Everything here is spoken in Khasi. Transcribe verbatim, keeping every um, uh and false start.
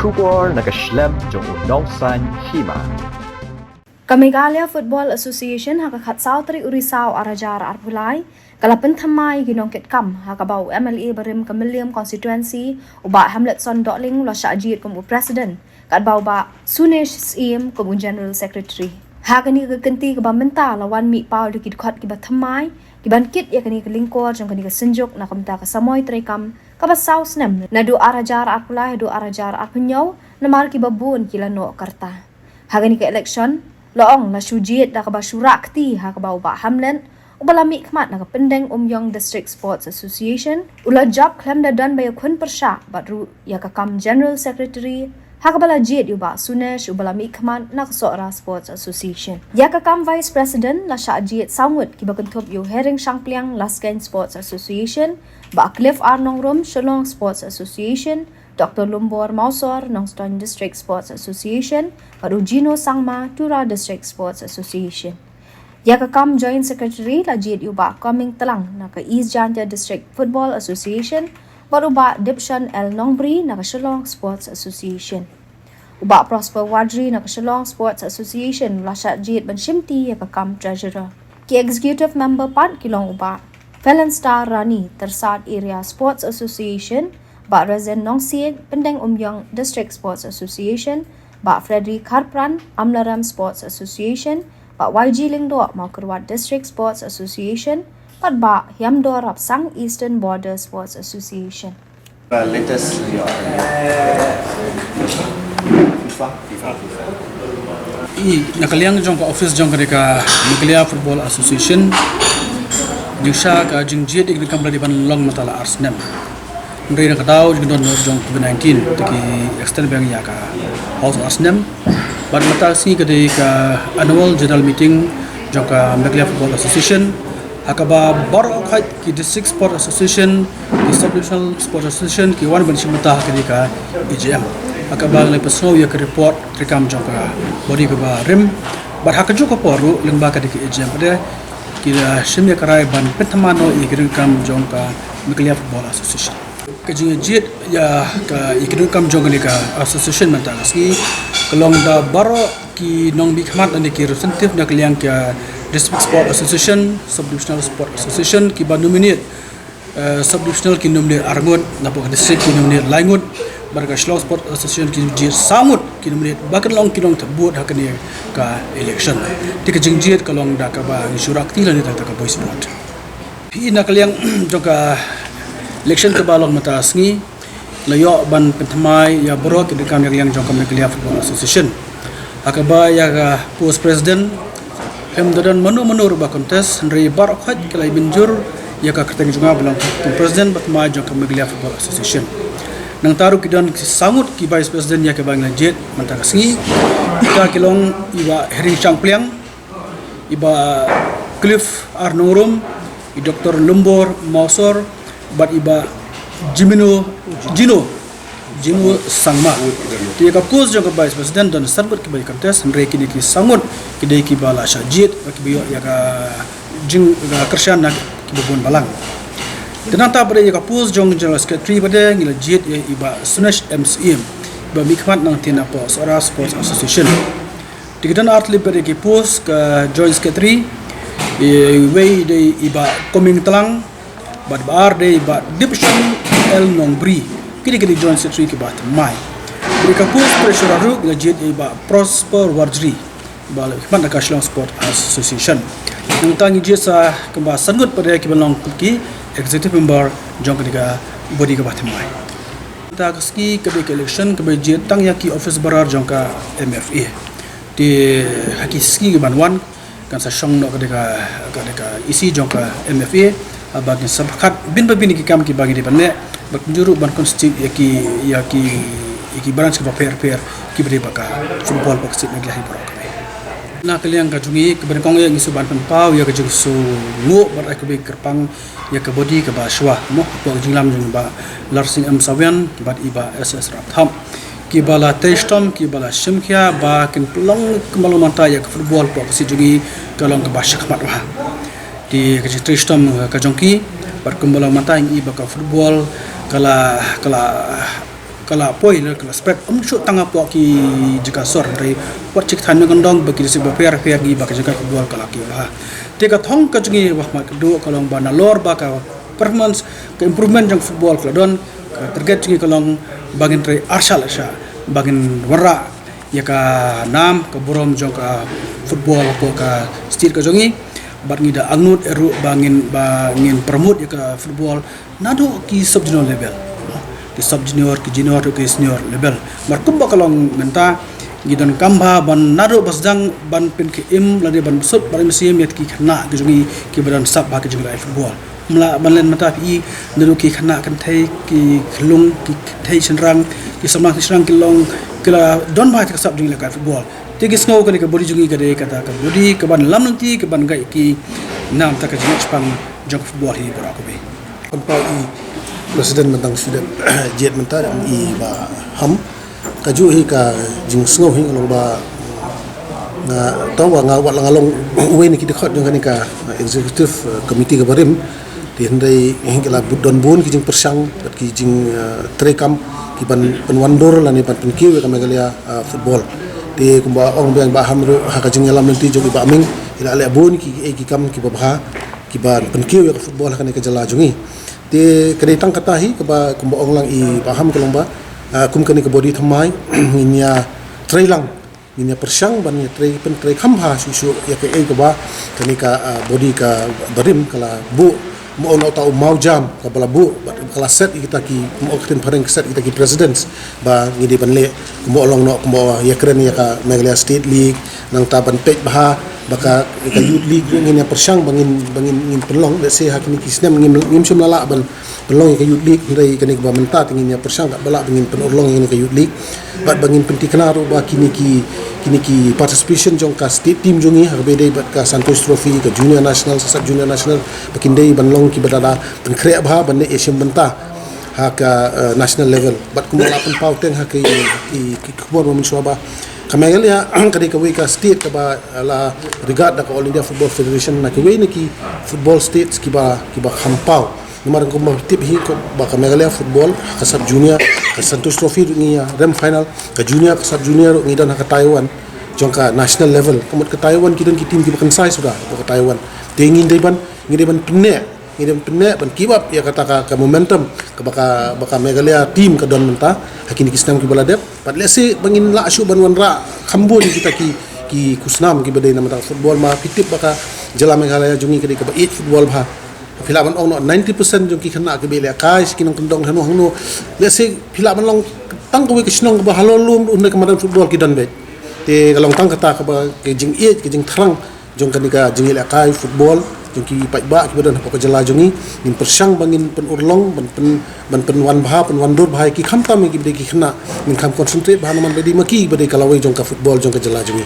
Khubor na ka shlem jong u nongsaiñ hima. Ka Meghalaya Football Association ha ka khatsaw tarik u Risaw ar hajar arphew lai ka la pynthymmai ïa ki nongkitkam, ha kaba u M L A barim ka Mylliem Constituency, u Bah Hamletson Dohling, u la shah jied kum u President, katba u Bah Sunesh Syiem kum u General Secretary. Ha kane ka kynti kaba mynta la wan mih paw da ki dkhot kiba thymmai, kiban kit ïa kane ka lyngkor jong kane ka synjuk na ka bynta ka samoi treikam kaba saw snem, naduh ar hajar arphew lai haduh ar hajar arphew hynñiew, namar kiba bun ki la noh ka rta. Ha kane ka election, la ong la shu jied da kaba shu rah kti, ha kaba u Bah Hamlet, uba la mihkhmat na ka Pyndengumiong District Sports Association, u la jop khlem da don ba ïakhun pyrshah bad ruh ïa ka kam General Secretary, ha kaba la jied ïa u Bah Sunesh, uba la mihkhmat na ka Sohra Sports Association. Ïa ka kam Vice President la shah jied saw ngut, kiba kynthup ïa u Hering Shangpliang, Laskeiñ Sports Association, Bah Cliff R Nongrum, Shillong Sports Association, Doctor Lumbor Mawsor, Nongstoiñ District Sports Association, bad u Gino Sangma, Tura District Sports Association. Ïa ka kam Joint Secretary la jied ïa u Bah Coming Tlang na ka East Jaintia District Football Association, bad u Bah Dipshon L Nongbri na ka Shillong Sports Association. U Bah Prosper Warjri na ka Shillong Sports Association la shah jied ban shimti ïa ka kam Treasurer. Ki Executive Member pat ki long u Bah Felonstar Rani, Tyrsad Area Sports Association, Bah Rezen Nongsiej, Pyndengumiong District Sports Association, Bah Frederick Kharpran, Amlarem Sports Association, Bah Y G Lyngdoh, Mawkyrwat District Sports Association, bad Bah Hiamdor Rapsang, Eastern Border Sports Association. Latest, yeah. FIFA, FIFA, FIFA. I, na ka liang jong ka office jong kane ka Meghalaya Football Association, jingshisha ka jingjied ïa kane ka kam la dei ban long mynta la ar snem. Hynrei na ka daw jingdon jong covid nineteen, te ki extend biang ïa ka hau ar snem. Bad mynta ka sngi ka dei ka annual general meeting jong ka Meghalaya Football Association, ha kaba baroh khoit ki District Sports Association, ki Sub-Divisional Sports Association, ki wan ban shim bynta ha kane ka A G M. Ha kaba la pynsngew ïa ka report treikam jong ka body kaba rim. Bad ha kajuh ka por ruh, lyngba kane ka A G M pat, ki la shim ïa ka rai ban pynthymmai noh ïa ki rukom jong ka Meghalaya Football Association. Ka jingjied ïa ka, ïa ki rukom jong kane ka association mynta ka sngi ka long da baroh ki nongmihkhmat lane ki representative na ka liang ka District Sport Association, Sub-Divisional Sport Association, kiba nominate, eh, Sub-Divisional ki nominate ar ngut, napoh ka District ki nominate lai ngut, bad ka Shillong Sport Association ki jied saw ngut ki nominate, ba kin long ki nongthymmai vote ha kane ka election. Te ka jingjied ka long da kaba ngi shu rah kti lane da kata ka voice vote. Phi i na ka liang jong ka election kaba long mynta ka sngi, la ïoh ban pynthymmai ïa baroh ki dkhot na ka liang jong ka Meghalaya Football Association. Ha kaba ïa ka post president, khlem da don mano mano ruh ba contest, hynrei baroh khoit ki la mynjur ïa ka kyrteng jong nga ba long kum president bad thymmai jong ka Meghalaya Football Association. Nangta ruh ki don ki saw ngut ki vice president ïa kiba ngi la jied mynta ka sngi. Kita ki long i Bah Hering Shangpliang, i Bah Cliff R Nongrum, i Doktor Lumbor Mawsor, bad i Bah Jimino, Jino, Jino Sangma. Te ïa ka post jong ka vice president don san ngut kiba ïa contest, hynrei kine ki saw ngut ki dei kiba la shah jied, ba kiba ïoh ïa ka jing, ka kyrshan na kiba bun balang. Te nangta pat ïa ka post jong general secretary pat ngi la jied ïa i Bah Sunesh M Syiem, ba mihkhmat nangtei napoh Sohra Sports Association. Te ki don ar tylli pat ki post, ka joint secretary, iwei dei i Bah Coming Tlang, bad ba ar dei i Bah Dipshon L Nongbri. Kine ki dei joint secretary kiba thymmai. Te ka post treasurer ruh ngi la jied i Bah Prosper Warjri, ba la mihkhmat na ka Shillong Sport Association. Nangta ngi jied sa kumba san ngut pat kiba long ki executive member jong kane ka body kaba thymmai. Mynta ka sngi ka dei ka election kaba jied tang ïa ki office bearer jong ka M F A. Te ha ki sngi kiban wan kan sa shong noh ka dei ka, ka dei ka E C jong ka M F A, haba kin sa pyrkhat bun ba bun ki kam kiba ngi dei ban leh, bad kumjuh ruh ban constitute ïa ki, ïa ki, ïa ki branch kiba pher pher kiba dei bad ka football bad ka seng Meghalaya baroh kawei. Na ka liang ka jong ngi kaba nyngkong ïa ngi shu ban pynpaw ïa ka jingsngewnguh bad ai khublei kyrpang ïa ka body kaba shuwa mo, hapoh ka jingïalam jong i Bah Larsing M Sawian bad i Bah S S Rapthap, kiba la trei shitom, kiba la shim khia ba kin pynlong kumba long mynta ïa ka football hapoh ka seng jong ngi ka long kaba shakhmat bha. Te ka jingtrei shitom ka jong ki, bad kumba long mynta ngi i ba ka football ka la, ka la ka la poi la ka la spread, ym shu tang hapoh ki jaka sor, hynrei wat shi ki thaiñ nongkyndong bad ki district bapher bapher, ngi ba ka jaka football ka la kiew bha. Te ka thong ka jong ngi ba khmat ka duh ka long ba nalor ba ka performance, ka improvement jong football ka la don, ka target jong ngi ka long ba ngin trei arshah lashah, ba ngin wanrah ïa ka nam ka burom jong ka football hapoh ka state ka jong ngi. Bad ngi da angnud ruh ba ngin, ba ngin promote ïa ka football naduh ki sub junior level, ki sub junior, ki junior to ki senior level. Namar kumba ka long mynta, ngi donkam bha ban naduh ba sdang ban pynkhie im lane ban sut ban im siem ïa ki khynnah ki jong ngi kiba don sap bha ki jong ngi football. Ym lah ban len mynta phi i naduh ki khynnah kynthei, ki khyllung, ki kynthei shynrang, ki samla ki shynrang ki long ki la don bha ïa ka sap jong ngi ïa ka football. Te ngi sngew kane ka body jong ngi ka dei kata ka body kaban lam lynti, kaban gai ki nam ta ka jingsheptieng jong ka football hi baroh kawei. Pynpaw i President mynta shu dep jied mynta i Bah Ham. Kajuh hi ka jingsngew hi nga long ba nga taw ba nga wat la nga long uwei na ki dkhot jong kane ka, uh, executive, uh, committee kaba rim. Te hynrei hi ka la bud don bun ki jingpyrshang bad ki jing, uh, treikam kiban pynwandur lane ban pynkiew ïa ka Meghalaya, uh, football. Te kumba ong biang Bah Ham ruh ha ka jingïalam lynti jong i Bah Aming, i la leh bun ki, ki, ki kam kiba bha kiban pynkiew ïa ka football ha kane ka jylla jong ngi. Te ka dei tang kata hi kaba kumba ong lang i Bah Ham ka long ba, ah, kum kane ka body thymmai ngin ïa trei lang, ngin ïa pyrshang ban ïa trei, pyntrei kham bha shuh shuh ïa kaei kaba kane ka, ah, body kaba rim ka la buh. Mo ong noh ta u mawjam kaba la buh bad ka la set ïa kita ki, mo ong ka ktien phareng ka set ïa kita ki precedents ba ngi dei ban leh, kumba ong noh kumba ïa kren ïa ka Meghalaya State League, nangta ban peit bha ba ka, ka Youth League ruh ngin ïa pyrshang ba ngin, ba ngin, ngin pynlong. Let's say ha kine ki snem ngim, ngim shym la lah ban pynlong ïa ka Youth League, hynrei kane kaba mynta te ngin ïa pyrshang katba lah ba ngin pynurlong ïa kane ka Youth League. Bad ba ngin pynthikna ruh ba kine ki, kine ki participation jong ka state team jong ngi ha kaba ïadei bad ka Santosh Trophy, ka Junior National, Sub Junior National, ba kin dei ban long kiba da pynkhreh bha ban leh ïa shim bynta ha ka, eh, national level. Bad kumba la pynpaw teng ha ki, ki, ki khubor mynshwa ba ka Meghalaya ka dei kawei ka state kaba la regard da ka All India Football Federation na kiwei na ki football states kiba, kiba kham paw. Namar kumba tip hi ko ba ka Meghalaya football, ka sub junior, ka Santosh Trophy ruh ngi ïa rem final, ka junior, ka sub junior ruh ngi don ha ka Taiwan jong ka national level. Ka mut ka Taiwan ki don ki team kiba kynsai suda ka Taiwan. Te ngin dei ban, ngin dei ban pynneh, ngin dei ban pynneh ban keep up ïa kata ka, ka momentum kaba ka, ba ka Meghalaya team ka don mynta ha kine ki snem kiba la dep. Bad let's say ba ngin lah shuh ban wanrah kham bun kita ki, ki khusnam kiba dei na bynta football, ma phi tip ba ka jylla Meghalaya jong ngi ka dei kaba ïeit football bha. Phi lah ban ong noh ninety percent jong ki khynnah kiba ïalehkai sha ki nongkyndong hangno hangno. Let's say phi lah ban long tang kawei ka shnong kaba halor lum ruh hynrei ka madan football ki don beit. Te ka long tang kata kaba ka jingïeit, ka jingthrang jong kane ka jingïalehkai football jong ki paidbah kiba don hapoh ka jylla jong ngi. Ngin pyrshang ba ngin pynurlong, ban pyn, ban pynwan bha, pynwandur bha ïa ki, khamtam ïa kiba dei ki khynnah. Ngin kham concentrate bha namar ba dei ma ki ba dei ka lawei jong ka football jong ka jylla jong ngi.